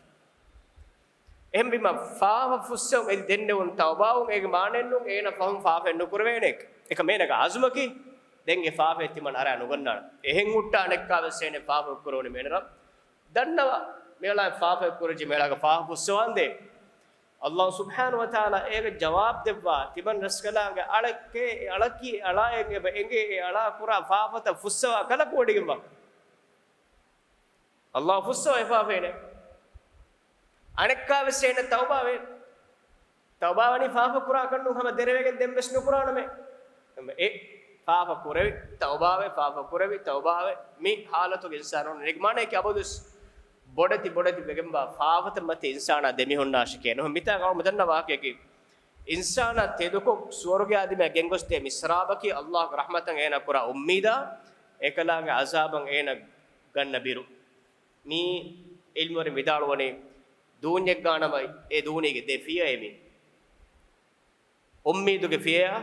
އެހެންވީމަ ފާފަ ފުއްސެވުން އެދި ދެންނެވުން ތައުބާވުން އޭގެ މާނައެއްނޫން އޭނަ ފަހުން ފާފައެއް ނުކުރެވޭނެ. އެކަމަކު އޭނަގެ އަޒުމަކީ ދެން އެ ފާފައެއް ތިމަން އަރާ ނުގަންނާނެ. އެހެން ހުއްޓާ އަނެއްކާވެސް އޭނަ ފާފަ ކުރެވުނީ މޭނަރަ. ދަންނަވާ މޭޅާ ފާފައެއް ކުރެއްޖެ މޭޅާގަ ފާފަ ފުއްސަވާނދޭ. އައްލާހު ސުބްޙާނަހު ވަތަޢާލާ އޭގެ ޖަވާބު ދެއްވާ ތިމަން ރަސްކަލާނގެ އަޅެއްކޭ އެ އަޅަކީ އެ އަޅާއެއް އެބަ އެނގޭ އެ އަޅާ ކުރާ ފާފަތައް ފުއްސަވާ ކަލަކު ވޮޑިގެންވާ. އައްލާހު ފުއްސަވައިފާފޭނެ. އަނެއްކާވެސް އޭނަ ތައުބާވޭ. ތައުބާވަނީ ފާފަ ކުރާކަށްނޫން ހަމަ ދެރަވެގެން ދެންވެސް ނުކުރާނަމޭ. އެ ފާފަ ކުރެވި، ތައުބާވެ، ފާފަ ކުރެވި، ތައުބާވެ. މި ހާލަތުގެ އިންސާނުން ނިގްމާނައެކި އަބަދުވެސް ބޮޑެތި ބޮޑެތި ވެގެންވާ ފާފަތައް މަތި އިންސާނާ ދެމިހުންނާށެކޭ. ނުހަ މިތާ ގައުމު ދަންނަ ވާހަކައެކީ. އިންސާނާ ތެދުކޮށް ސުވަރުގެ އާދިމަ ގެންގޮސްދޭ މިސްރާބަކީ އައްލާހުގެ ރަޙްމަތަށް އޭނަ ކުރާ އުއްމީދާ، އެކަލާނގެ އަޒާބަށް އޭނަ ގަންނަ ބިރު. މީ އިލްމުވެރިން ވިދާޅުވަނީ، ދޫންޏެއްގާނަމަ އެ ދޫނީގެ ދެ ފިޔައެއް މީ. އުއްމީދުގެ ފިޔައާ،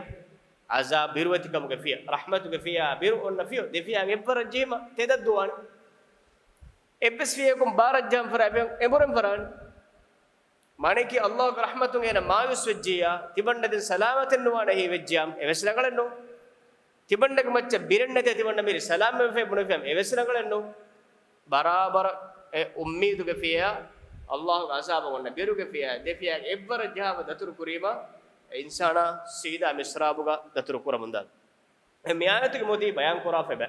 އަޒާބް ބިރުވެތިކަމުގެ ފިޔަ، ރަޙްމަތުގެ ފިޔައާ ބިރު އޮންނަ ފިޔަ، ދެ ފިޔާ އެއްވަރަށް ޖެހީމަ ތެދަށް ދުވާނެ. އެއްވެސް ފިޔައަކުން ބާރަށް ޖަހަން ފަރާ އެބަ އެނބުރެން ފަރާނެ. މާނައަކީ އައްލާހުގެ ރަޙްމަތުން އޭނަ މާޔޫސް ވެއްޖިއްޔާ، ތިމަންނަ ދެން ސަލާމަތެއް ނުވާނެ ހީ ވެއްޖިއްޔާ، އެވެސް ރަނގަޅެއް ނޫން. ތިމަންނަގެ މައްޗަށް ބިރެއް ނެތޭ ތިމަންނަ މިރި ސަލާމަތްވެފައި ބުނެފިއްޔާ، އެވެސް ރަނގަޅެއް ނޫން. ބަރާބަރަށް އެ އުއްމީދުގެ ފިޔައާ، އައްލާހުގެ އަޒާބަށް އޮންނަ ބިރުގެ ފިޔައާ، ދެ ފިޔާގެ އެއްވަރަށް ޖަހާފަ ދަތުރު ކުރީމަ، އެ އިންސާނާ ސީދާ މިސްރާބުގަ ދަތުރު ކުރަމުންދާނެ. މި އާޔަތުގެ މުދީ ބަޔާން ކުރާފައިބަ،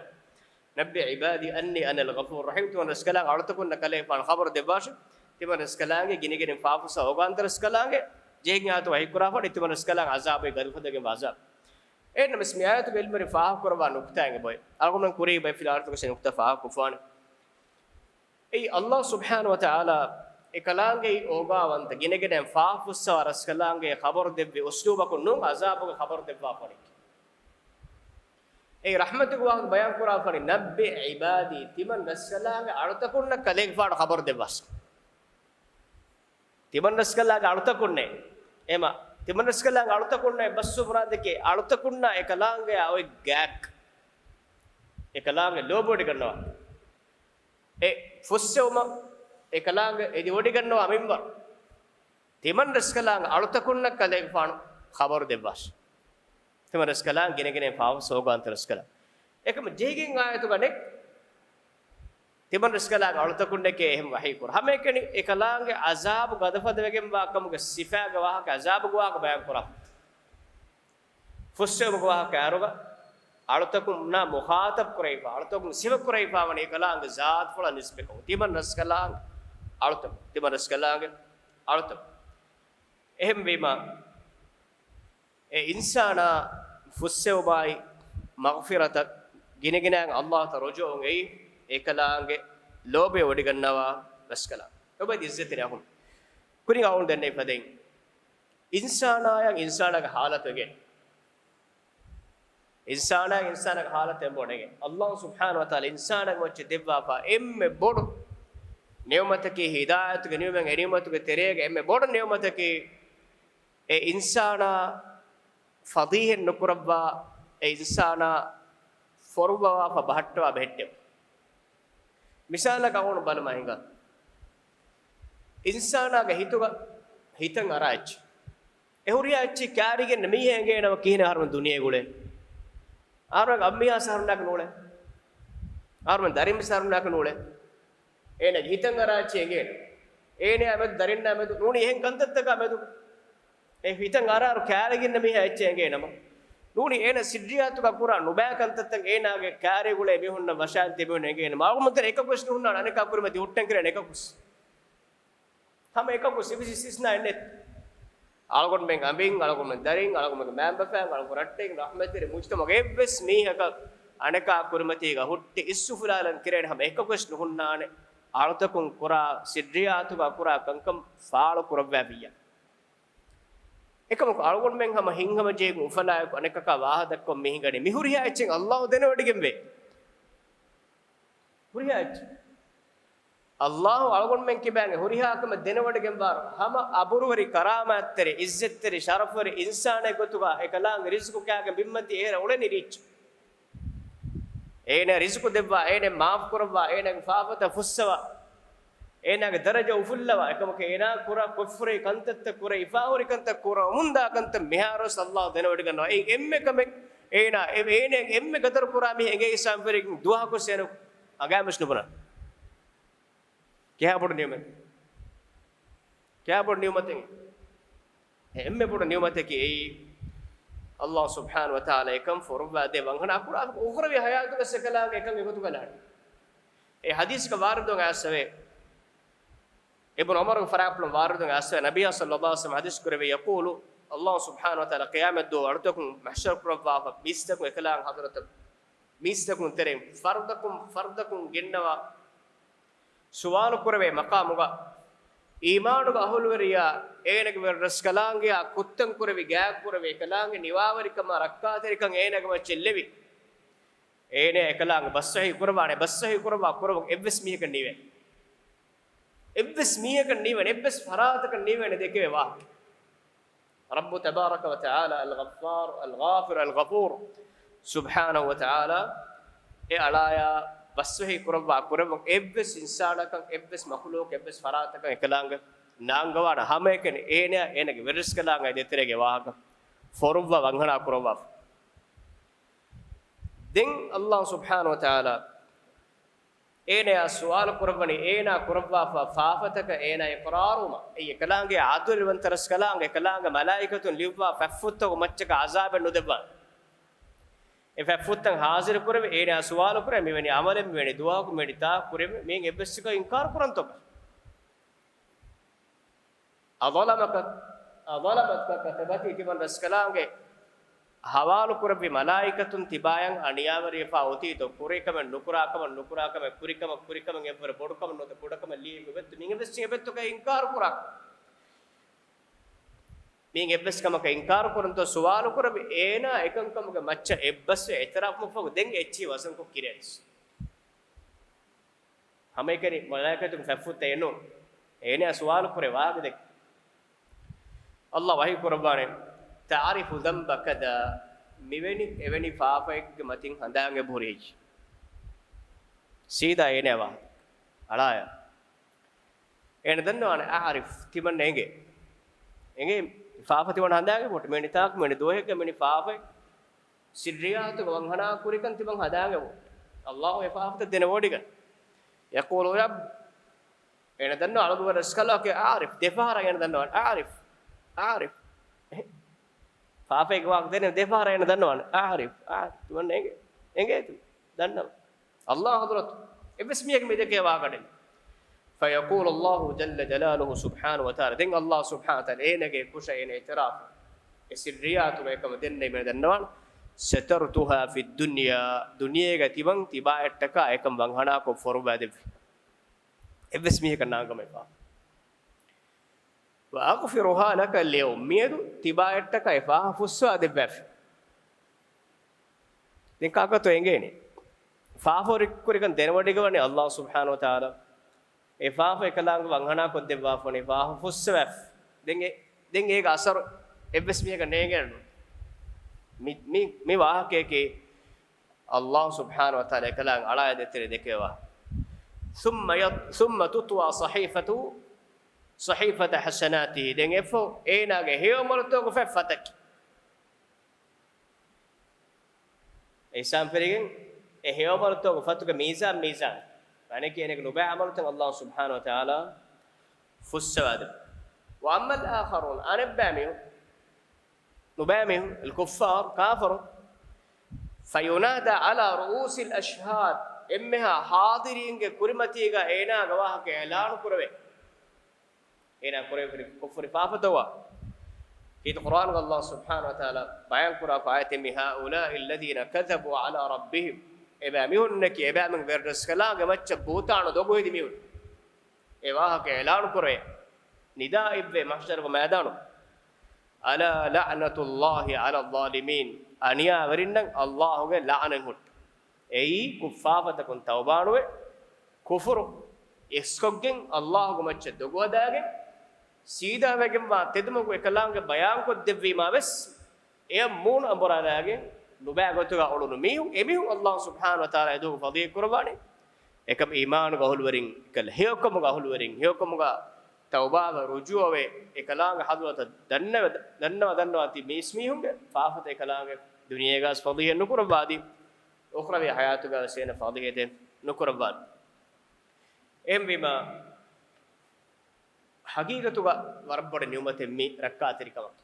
نبئ عبادي أني أنا الغفور الرحيم. ތިމަން ރަސްކަލާނގެ އަޅުތަކުންނަށް ކަލޭގެފާނު ޚަބަރު ދެއްވާށި. ތިމަން ރަސްކަލާނގެ ގިނަގިނައިން ފާފަ ފުއްސާ އޯގާންތައް ރަސްކަލާނގެ ޖެހިގެން އާޔަތު ވަޙީ ކުރާފަ ވަނީ ތިމަން ރަސްކަލާނގެ އަޒާބު ގަދަފަދަގެން ވާ އަޒާބު. އެހެންނަމަވެސް މި އާޔަތުގެ އިލްމުވެރިން ފާހަގަކުރައްވާ ނުކުތާއެއް އެބައޮތް. އަޅުގަނޑުމެން ކުރީ ބައެއް ފިލާވަޅުތަކުގެ ނުކުތާ ފާހަގަކޮށްފާނެ. އެއީ އައްލާހު ސުބްޙާނަހު ވަތަޢާލާ އެކަލާނގެ އޯގާވަންތަ ގިނަގިނައިން ފާފަ ފުއްސަވާ ރަސްކަލާނގެ ޚަބަރު ދެއްވި އުސްލޫބަކުން ނޫން އަޒާބުގެ ޚަބަރު ދެއްވާފަ ވަނީ. އެއީ ރަޙްމަތުގެ ވާހަކަ ބަޔާން ކުރާފަ ވަނީ، نبئ عبادي، ތިމަން ރަސްކަލާނގެ އަޅުތަކުންނަށް ކަލޭގެފާނު ޚަބަރު ދެއްވާށި. ތިމަން ރަސްކަލާނގެ އަޅުތަކުންނޭ. އެމަ، ތިމަން ރަސްކަލާނގެ އަޅުތަކުންނޭ ބަސް މުރާދަކީ އަޅުތަކުންނާ އެކަލާނގެއާ އޮތް ގާތް. އެކަލާނގެ ލޯބިވޮޑިގަންނަވާ. އެ ފުއްސެވުމަށް އެކަލާނގެ އެދިވޮޑިގަންނަވާ މިންވަރު. ތިމަން ރަސްކަލާނގެ އަޅުތަކުންނަށް ކަލޭގެފާނު ޚަބަރު ދެއްވާށި. ތިމަން ރަސްކަލާނގެ ގިނަގިނައިން ފާފަ އޯގާންތައް ރަސްކަލާނގެ. އެކަމަ ޖެހިގެން އާޔަތުގަ ނެތް. ތިމަން ރަސްކަލާނގެ އަޅުތަކުންނެކޭ އެހެން ވަޙީ ކުރަ. ހަމައެކަނި އެކަލާނގެ އަޒާބު ގަދަފަދަވެގެންވާ ކަމުގެ ސިފާގެ ވާހަކަ، އަޒާބުގެ ވާހަކަ ބަޔާން ކުރާ. ފުއްސެވުމުގެ ވާހަކަ އައިރުގަ އަޅުތަކުންނާ މުޚާޠަބް ކުރެވިފަ، އަޅުތަކުން ސިފަ ކުރެވިފަ ވަނީ އެކަލާނގެ ޒާތުފުޅަށް ނިސްބަތްކޮށް. ތިމަން ރަސްކަލާނގެ އަޅުތަކު، ތިމަން ރަސްކަލާނގެ އަޅުތަކު. އެހެންވީމަ، އެ އިންސާނާ ފުއްސެވުމާއި މަޣްފިރަތަށް ގިނަގިނައިން އައްލާހުތަ ރުޖޫޢަވުން އެއީ އެކަލާނގެ ލޯބިވެ ވޮޑިގަންނަވާ ރަސްކަލާނގެ. އޮބަދި އިއްޒަތްތެރި އަޚުން. ކުރިން އަޅުގަނޑު ދެންނެވި ފަދައިން، އިންސާނާޔަށް އިންސާނާގެ ހާލަތު އެނގޭ. އިންސާނާ އިންސާނާގެ ހާލަތެއް އެނބުރި ނެގޭ. އައްލާހު ސުބްޙާނަހު ވަތަޢާލާ އިންސާނާގެ މައްޗަށް ދެއްވާފަ އެންމެ ބޮޑު ނިޢުމަތަކީ، ހިދާޔަތުގެ ނިޢުމަތް، އެ ނިޢުމަތުގެ ތެރޭގަ އެންމެ ބޮޑު ނިޢުމަތަކީ، އެ އިންސާނާ ފަޟީޙަތް ނުކުރައްވާ، އެ އިންސާނާ ފޮރުއްވަވާފަ ބަހައްޓަވާ ބެހެއްޓެވުން. މިސާލަކަށް އަޅުގަނޑު ބަލަމާ ހިނގާ. އިންސާނާގެ ހިތުގަ ހިތަށް އަރާ އެއްޗެއް. އެ ހުރިހާ އެއްޗެއް ކާރިގެން މީހާ އެނގޭނަމަ ކިހިނެއް އަހަރުމެން ދުނިޔޭގަ އުޅޭ؟ އަހަރުމެން އަނބިހާ ސަހަރުންނާކަށް ނޫޅޭ. އަހަރުމެން ދަރިން ސަހަރުންނާކަށް ނޫޅޭ. އޭނަގެ ހިތަށް އަރާ އެއްޗެއް އެނގޭނަމަ. އޭނައާ މެދު ދަރިންނާ މެދު ނޫނީ އެހެން ކަންތައްތަކާ މެދު. އެ ހިތަށް އަރާއިރު ކާރިގެން މީހާ އެއްޗެއް އެނގޭނަމަ. ނޫނީ އޭނަ ސިއްރިއްޔާތުގަ ކުރާ ނުބައި ކަންތައްތައް އޭނާގެ ކާރި ގުޅޭ މީހުންނަށް ވަށާން ތިބިހުން އެނގޭނަމަ. އަޅުގަނޑުމެން އެކަކުވެސް ނުހުންނާނެ އަނެކާ ކުރިމަތި ހުއްޓަން ކިރެން އެކަކުވެސް. ހަމަ އެކަކު ސިބި އިސްތިސްނާއެއް ނެތް. އަޅުގަނޑުމެން އަނބިން، އަޅުގަނޑުމެން ދަރިން، އަޅުގަނޑުމެން މައިންބަފައިން، އަޅުގަނޑު ރައްޓެއިން، ރަޙްމަތްތެރި މުޖްތަމަޢުގެ އެއްވެސް މީހަކަށް އަނެކާ ކުރިމަތީގަ ހުއްޓި އިސްއުފުލާލަން ކިރޭނެ ހަމަ އެކަކުވެސް ނުހުންނާނެ. އަޅުތަކުން ކުރާ ސިއްރިއްޔާތުގަ ކުރާ ކަންކަން ފާޅު ކުރައްވާފިއްޔާ. އެކަމަކު އަޅުގަނޑުމެން ހަމަ ހިތްހަމަޖެހިގެން އުފަލާއެކު އަނެކަކާ ވާހަކަ ދައްކަން މި ހިނގަނީ. މި ހުރިހާ އެއްޗެއް އައްލާހު ދެނެވޮޑިގެންވޭ. ހުރިހާ އެއްޗެއް. އައްލާހު އަޅުގަނޑުމެން ކިބާގެ ހުރިހާ ކަމެއް ދެނެވޮޑިގެންވާރު، ހަމަ އަބުރުވެރި ކަރާމާތްތެރި، އިއްޒަތްތެރި، ޝަރަފުވެރި އިންސާނެއް ގޮތުގަ އެކަލާނގެ ރިޒުޤު ކާގެން ބިންމަތީ އޭރަށް އުޅެނީ ރީއްޗެއް. އޭނަ ރިޒުޤު ދެއްވާ، އޭނަ މާފް ކުރައްވާ، އޭނަގެ ފާފަތައް ފުއްސަވާ، އޭނާގެ ދަރަޖަ އުފުއްލަވާ، އެކަމަކު އޭނާ ކުރާ ކުށްފުރި ކަންތައްތައް، ކުރެވިފާ ހުރި ކަންތައް، ކުރަމުންދާ ކަންތައް މިހާރުވެސް އައްލާހު ދެނެވޮޑިގަންނަވާ. އެއިން އެންމެ ކަމެއް އޭނާ، އެ، އޭނަ އެންމެ ގަދަރު ކުރާ މީހެއް އެނގޭ އިސާން ފެރިގެން ދުވަހަކުވެސް އޭނަ އަނގައިމަސް ނުބުނާ. ކިހާ ބޮޑު ނިޢުމަތެއް؟ ކިހާ ބޮޑު ނިޢުމަތެއް؟ އެންމެ ބޮޑު ނިޢުމަތަކީ އެއީ، އައްލާހު ސުބްޙާނަހު ވަތަޢާލާ އެކަން ފޮރުއްވާދޭ ވަންހަނާ ކުރާ، އުޚްރަވީ ޙަޔާތުގަ އެކަލާނގެ އެކަން އެގޮތުގަ ލާނެ. އެ ޙަދީޘްގަ ވާރިދުވެ އައިސްފަވޭ. އިބްނު ޢުމަރުގެ ފަރާތުން ވާރިދުވެ އައިސްފަވޭ، ނަބިއްޔާ ޞައްލައްލާހު ޢަލައިހި ވަސައްލަމަ ޙަދީޘް ކުރެއްވި، ޔަޤޫލު، އައްލާހު ސުބްޙާނަހު ވަތަޢާލާ ޤިޔާމަތްދުވަހު އަޅުތަކުން މަޙްޝަރު ކުރައްވާފަ، މީސްތަކުން އެކަލާނގެ ޙަޟްރަތަށް، މީސްތަކުން ތެރެއިން ފަރްދަކުން ފަރްދަކުން ގެންނަވާ، ސުވާލު ކުރެވޭ މަޤާމުގަ، އީމާނުގެ އަހުލުވެރިޔާ، އޭނަގެ ވެރިރަސްކަލާނގެއާ ކުށްތައް ކުރެވި، ގާތް ކުރެވި، އެކަލާނގެ ނިވާވެރިކަމާ ރައްކާތެރިކަން އޭނަގެ މައްޗަށް ލެވި، އޭނަ އެކަލާނގެ ބަސްފަހި ކުރައްވާނެ، ބަސްފަހި ކުރައްވާ ކުރައްވަން އެއްވެސް މީހަކަށް ނީވޭ. އެއްވެސް މީހަކަށް ނީވޭނެ، އެއްވެސް ފަރާތަކަށް ނީވޭނެ ދެކެވޭ ވާހަކަ. ރައްބު ތަބާރަކަ ވަތަޢާލާ، އަލްޣައްފާރު، އަލްޣާފިރު، އަލްޣަފޫރު ސުބްޙާނަހު ވަތަޢާލާ އެ އަޅާޔާ ބަސްފަހި ކުރައްވާ ކުރައްވަން އެއްވެސް އިންސާނަކަށް، އެއްވެސް މަޚުލޫޤެއް، އެއްވެސް ފަރާތަކަށް އެކަލާނގެ ނާންގަވާނެ، ހަމައެކަނި އޭނަ އޭނަގެ ވެރިރަސްކަލާނގެ ދޭތެރޭގެ ވާހަކަ ފޮރުއްވާ ވަންހަނާ ކުރައްވާފަ. ދެން އައްލާހު ސުބްޙާނަހު ވަތަޢާލާ އޭނަޔާ ސުވާލު ކުރައްވަނީ، އޭނާ ކުރައްވާފާ ފާފަތަކަށް އޭނާ އިޤްރާރުވުމަށް. އެއީ އެކަލާނގެ ޢާދިލުވަންތަ ރަސްކަލާނގެ، އެކަލާނގެ މަލާއިކަތުން ލިޔުއްވާ ފަތްފުއްތަކު މައްޗަކަށް ޢަޒާބެއް ނުދެއްވާނެ. އެ ފަތްފުއްތައް ޙާޟިރު ކުރެވި، އޭނާ ސުވާލު ކުރޭ، މިވެނި ޢަމަލެއް، މިވެނި ދުވަހަކު، މިވެނި ތާކު ކުރެވި، މިއިން އެއްވެސް އެކަކަށް އިންކާރު ކުރަންތޯ؟ أظلمك، أظلمتك كتبتي، ތިމަން ރަސްކަލާނގެ ޙަވާލު ކުރެއްވި މަލާއިކަތުން ތިބާޔަށް އަނިޔާވެރިވެފާ އޮތީތޯ؟ ކުރިކަމެއް ނުކުރާކަމަށް، ނުކުރާކަމެއް ކުރިކަމަށް، ކުރިކަމެއް އެއްވަރު ބޮޑުކަމެއް ނުވަތަ ކުޑަކަމެއް ލިޔެވި އޮތްތޯ؟ މިއިން އެއްވެސް އެއްބައްތަކަށް އިންކާރު ކުރާ. މިއިން އެއްވެސް ކަމަކަށް އިންކާރު ކުރަންތޯ؟ ސުވާލު ކުރެވި އޭނާ އެކަންކަމުގެ މައްޗަށް އެއްބަސްވެ އިޢުތިރާފު ކޮށްފަ ދެން އެއްޗިހި ވަޒަންކޮށް ކިރިޔަސް. ހަމައެކަނި މަލާއިކަތުން ފަތްފުއްތައެއް ނޫން. އޭނަ ސުވާލު ކުރޭ ވާހަކަ ދެއްކި. އައްލާ ވަޙީ ކުރައްވާނެ، تعرف ذنب كذا، މިވެނި އެވެނި ފާފައެއްގެ މަތިން ހަނދާން އެބަހުރި ހެއްޔެވެ؟ ސީދާ އޭނަ ވާހަކަ އަޅާޔާ. އޭނަ ދަންނަވާނެ، أعرف، ތިމަން އެނގޭ. އެނގޭ ފާފަ ތިމަން ހަނދާން އެބަހުރި. މިވެނި ތާކު، މިވެނި ދުވަހެއްގަ މިވެނި ފާފައެއް ސިއްރިއްޔާތުގަ ވަންހަނާ ކުރިކަން ތިމަން ހަނދާން އެބަހުރި. އައްލާހު އެ ފާފަތައް ދެނެވޮޑިގަން. يقول رب، އޭނަ ދަންނަވާ އަޅުގަނޑު ރަސްކަލާކޭ أعرف، ދެފަހަރަށް އޭނަ ދަންނަވާނެ أعرف، أعرف. އެހެން. ފާފައެއްގެ ވާހަކަ ދެނެ ދެފަހަރަށް އޭނަ ދަންނަވާނެ أعرف، أعرف. ތިމަން އެނގޭ، އެނގޭތޯ؟ ދަންނަވާ. އައްލާހު ޙަޟްރަތު އެއްވެސް މީހަކަށް މި ދެކޭ ވާހަކަ ނެތް. فيقول الله جل جلاله سبحانه وتعالى، ދެން އައްލާހު ސުބްޙާނަހު ވަތަޢާލާ އޭނަގެ ކުށަށް އޭނަ އިޢުތިރާފު، އެ ސިއްރިއްޔާތުގަ އެކަމަށް ދެންނެވި މި ދަންނަވާނެ، سترتها في الدنيا، ދުނިޔޭގަ ތިމަން ތިބާއަށްޓަކާ އެކަން ވަންހަނާކޮށް ފޮރުއްވާ ދެއްވި. އެއްވެސް މީހަކަށް ނާންގަމެފާ. وأغفرها لك اليوم، މިއަދު ތިބާއަށްޓަކާ އެ ފާފަ ފުއްސަވާ ދެއްވާފި. ދެން ކާކަށްތޯ އެނގޭނެ؟ ފާފަ ހުރި ކުރިކަން ދެނެވޮޑިގަންނަވާނެ އައްލާހު ސުބްޙާނަހު ވަތަޢާލާ. އެ ފާފަ އެކަލާނގެ ވަންހަނާ ކޮށްދެއްވާފަ ވަނީ ފާފަ ފުއްސަވާފި. ދެން އެ، ދެން އޭގެ އަސަރު އެއްވެސް މީހަކަށް ނޭނގޭނެ. މި، މި، މި ވާހަކަޔަކީ އައްލާހު ސުބްޙާނަހު ވަތަޢާލާ އެކަލާނގެ އަޅާޔާ ދޭތެރޭ ދެކެވާ. ثم ي، ثم تطوى صحيفته، صحيفة حسناته. ދެން އެއަށްފަހު އޭނާގެ ހެޔޮ އަމަލުތަކުގެ ފަތް ފަތަކީ. އިހްސާން ފެރިގެން އެ ހެޔޮ އަމަލުތަކުގެ ފަތުގެ މީޒާން، މީޒާން. މާނައަކީ އޭނަގެ ނުބައި އަމަލުތައް އައްލާހު ސުބްޙާނަހު ވަތަޢާލާ ފުއްސަވާދެއްވި. وأما الآخرون، އަނެއްބައިމީހުން، ނުބައިމީހުން، الكفار، ކާފަރުން، فينادى على رؤوس الأشهاد، އެންމެހާ ޙާޟިރީންގެ ކުރިމަތީގަ އޭނާގެ ވާހަކަ އިޢުލާނު ކުރެވޭ. އޭނާ ކުރެވި ކުށްފުރި ފާފަތައް ވާ. ކީރިތި ޤުރްއާނުގަ އައްލާހު ސުބްޙާނަހު ވަތަޢާލާ ބަޔާން ކުރާ އާޔަތެއް މި، هؤلاء الذين كذبوا على ربهم، އެބައިމީހުންނަކީ، އެބައިމީހުން ވެރިރަސްކަލާނގެ މައްޗަށް ބުހުތާނު ދޮގު ހެދި މީހުން. އެ ވާހަކަ އިޢުލާނު ކުރޭ، ނިދާ އިއްވޭ މަޙްޝަރުގެ މައިދާނު، "ألا لعنة الله على الظالمين." އަނިޔާވެރިންނަށް ﷲ ގެ ލަޢުނަތް ހުއްޓު. އެއީ ކުށްފާފަތަކުން ތައުބާނުވެ، ކުފުރު އިސްކޮށްގެން، ﷲ ގެ މައްޗަށް ދޮގުހަދާގެން، ސީދާވެގެންވާ ތެދުމަގު އެކަލާނގެ ބަޔާންކޮށްދެއްވީމާ ވެސް، އެޔަށް މޫނު އަނބުރާލާގެން ނުބައި ގޮތުގަ އުޅުނު މީހުން، އެމީހުން ﷲ ސުބްޙާނަހު ވަތަޢާލާ އެދުވަހު ފަޟީޙަތް ކުރައްވާނެ. އެކަމް އީމާނުގެ އަހުލުވެރިން، އެކަލަ ހެޔޮކަމުގެ އަހުލުވެރިން، ހެޔޮކަމުގަ ތައުބާވެ ރުޖޫޢަވެ، އެކަލާނގެ ޙަޟްރަތަށް ދަންނަވަ، ދަންނަވަ، ދަންނަވަ ތި މީސްމީހުންގެ ފާފަތައް އެކަލާނގެ ދުނިޔޭގަސް ފަޟީޙަތް ނުކުރައްވާދީ، އުޚްރަވީ ޙަޔާތުގަ ވެސް އޭނަ ފަޟީޙަތެއް ނުކުރައްވާނެ. އެހެންވީމާ، ޙަޤީޤަތުގަ ވަރަށް ބޮޑު ނިޢުމަތެއް މި ރައްކާތެރިކަމަކީ.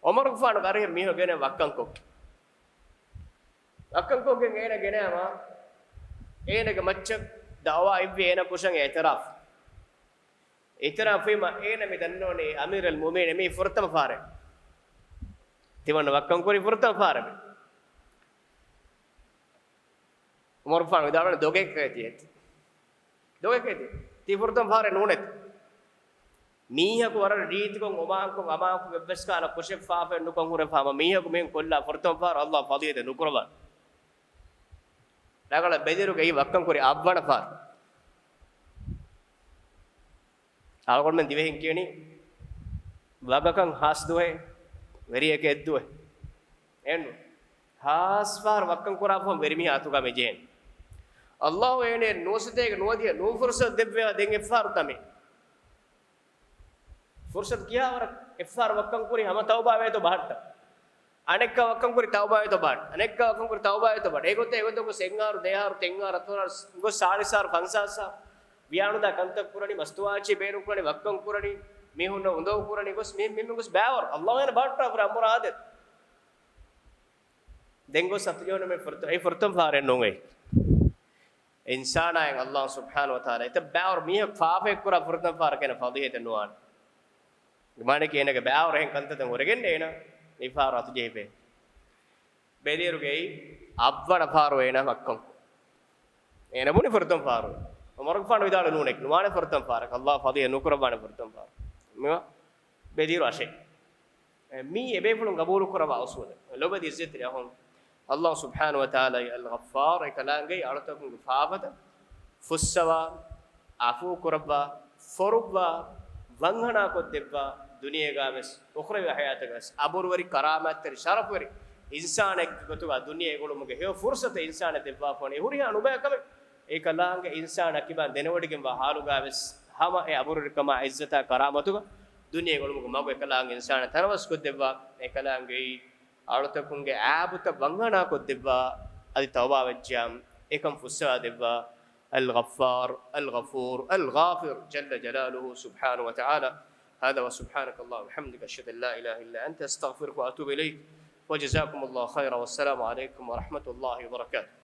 ޢުމަރުގެފާނުގެ އަރިހަށް މީހަކު ގެނައި ވައްކަންކޮށް. ވައްކަންކޮށްގެން އޭނަ ގެނައިމާ، އޭނަގެ މައްޗަށް ދަޢުވާ އިއްވި އޭނަ ކުށަން އިޢުތިރާފު. އިޢުތިރާފު ވީމަ އޭނަ މި ދަންނަވަނީ އަމީރުލް މުއުމިނީން މީ ފުރަތަމަ ފާރެއް. ތިމަންނަ ވައްކަން ކުރީ ފުރަތަމަ ފާރެވެ. ޢުމަރުފާނު ވިދާޅުވަނީ ދޮގެއް ކައިތި އޭތި. ދޮގެއް ކައިތި. ތީ ފުރަތަމަ ފާރެއް ނޫނޭތި. މީހަކު ވަރަށް ރީތިކޮށް އޮމާންކޮށް، އަމާންކޮށް އެއްވެސް ކަހަލަ ކުށެއް ފާފައެއް ނުކޮށް ހުރެފަ ހަމަ މީހަކު މިހެން ކޮށްލާ ފުރަތަމަ ފާރު ﷲ ފަޟީޙަތެއް ނުކުރައްވާނެ. ރަނގަޅަށް ބެދިއިރުގައި ވައްކަން ކުރި އަށްވަނަ ފާރު. އަޅުގަނޑުމެން ދިވެހިން ކިޔަނީ ވަގަކަށް ހާސް ދުވަހެއް، ވެރިއަކަށް އެއްދުވަހެއް. އެއްނު. ހާސް ފާރު ވައްކަން ކުރާފަހުން ވެރިމީހާ އަތުގަ މި ޖެހެނީ. ﷲ އޭނައަށް ނުވަސަތޭކަ ނުވަދިހަ ނޫން ފުރުޞަތު ދެއްވޭ ދެން އެއްފާރު ތަމެއް. ފުރުޞަތު ކިހާވަރަށް އެއްފާރު ވައްކަން ކުރި ހަމަ ތައުބާވޭތޯ ބަހައްޓަ. އަނެއްކާ ވައްކަން ކުރި ތައުބާވޭތޯ ބަހައްޓަ. އަނެއްކާ ވައްކަން ކުރި ތައުބާވޭތޯ ބަހައްޓަ. އެގޮތަށް އެގޮތަށް ގޮސް އެއްއަހަރު ދެއަހަރު ތިންއަހަރު ހަތަރުއަހަރު ގޮސް ސާޅީސް އަހަރު ފަންސާސް އަހަރު ވިޔާނުދާ ކަންތައް ކުރަނީ، މަސްތުވާޗި ބޭނުން ކުރަނީ، ވައްކަން ކުރަނީ، މީހުންނަށް އުނދަގޫ ކުރަނީ ގޮސް މި، މި، މި ގޮސް ބައިވަރު. ﷲ އޭނަ ބަހައްޓާފަ އަމުރާ އާދެ. ދެން ގޮސް އަތުޖެހުނު މި ފުރަތަ، އެ ފުރަތަމަ ފާރެއް ނޫން އެއީ. އިންސާނާއިން ﷲ ސުބްޙާނަހު ވަތަޢާލާ އެތައް ބައިވަރު މީހަކު ފާފައެއް ކުރާ ފުރަތަމަ ފާރަކަށް އޭނަ ފަޟީޙަތެއް ނުވާނެ. މާނައަކީ އޭނަގެ ބައިވަރު އެހެން ކަންތައްތައް ހުރެގެން އޭނަ މި ފާރު އަތުޖެހިފައޭ. ބެދިއިރުގައި އަށްވަނަ ފާރު އޭނަ ވައްކަން. އޭނަ ބުނި ފުރަތަމަ ފާރު. ޢުމަރުގެފާނު ވިދާޅުވި ނޫނެކޭ، ނުވާނެ ފުރަތަމަ ފާރަކަށް. ﷲ ފަޟީޙަތް ނުކުރައްވާނެ ފުރަތަމަ ފާރު. މިވާ ބެދިއިރު އަށެއް. މީ އެބޭފުޅުން ގަބޫލު ކުރައްވާ އުޞޫލެއް. ލޮބުވެތި އިއްޒަތްތެރި އަޚުން، ﷲ ސުބްޙާނަހު ވަތަޢާލާ އަލްޣައްފާރު އެކަލާނގެ އަޅުތަކުންގެ ފާފަތައް ފުއްސަވާ، ޢަފޫ ކުރައްވާ، ފޮރުއްވާ، ވަންހަނާކޮށްދެއްވާ، ދުނިޔޭގަ ވެސް އުޚްރަވީ ޙަޔާތަކަށް ވެސް އަބުރުވެރި، ކަރާމާތްތެރި، ޝަރަފުވެރި އިންސާނެއްގެ ގޮތުގަ ދުނިޔެ އުޅުމުގެ ހެޔޮ ފުރުޞަތެއް އިންސާނަށް ދެއްވާފަ ވަނީ ހުރިހާ ނުބައި ކަމެއް. އެކަލާނގެ އިންސާނާ ކިބާ ދެނެވޮޑިގެންވާ ޙާލުގަ ވެސް ހަމަ އެ އަބުރުވެރިކަމާ، އިއްޒަތާ، ކަރާމަތުގަ ދުނިޔެ އުޅުމުގެ މަގު އެކަލާނގެ އިންސާނާ ތަނަވަސްކޮށްދެއްވާ، އެކަލާނގެ އަޅުތަކުންގެ އާބުތައް ވަންހަނާކޮށްދެއްވާ، އަދި ތައުބާވެއްޖިޔާ އެކަން ފުއްސަވާ ދެއްވާ. الغفار، الغفور، الغافر جل جلاله سبحانه وتعالى. هذا وسبحانك اللهم وبحمدك، أشهد أن لا إله إلا أنت، أستغفرك وأتوب إليك. وجزاكم الله خيرا، والسلام عليكم ورحمة الله وبركاته.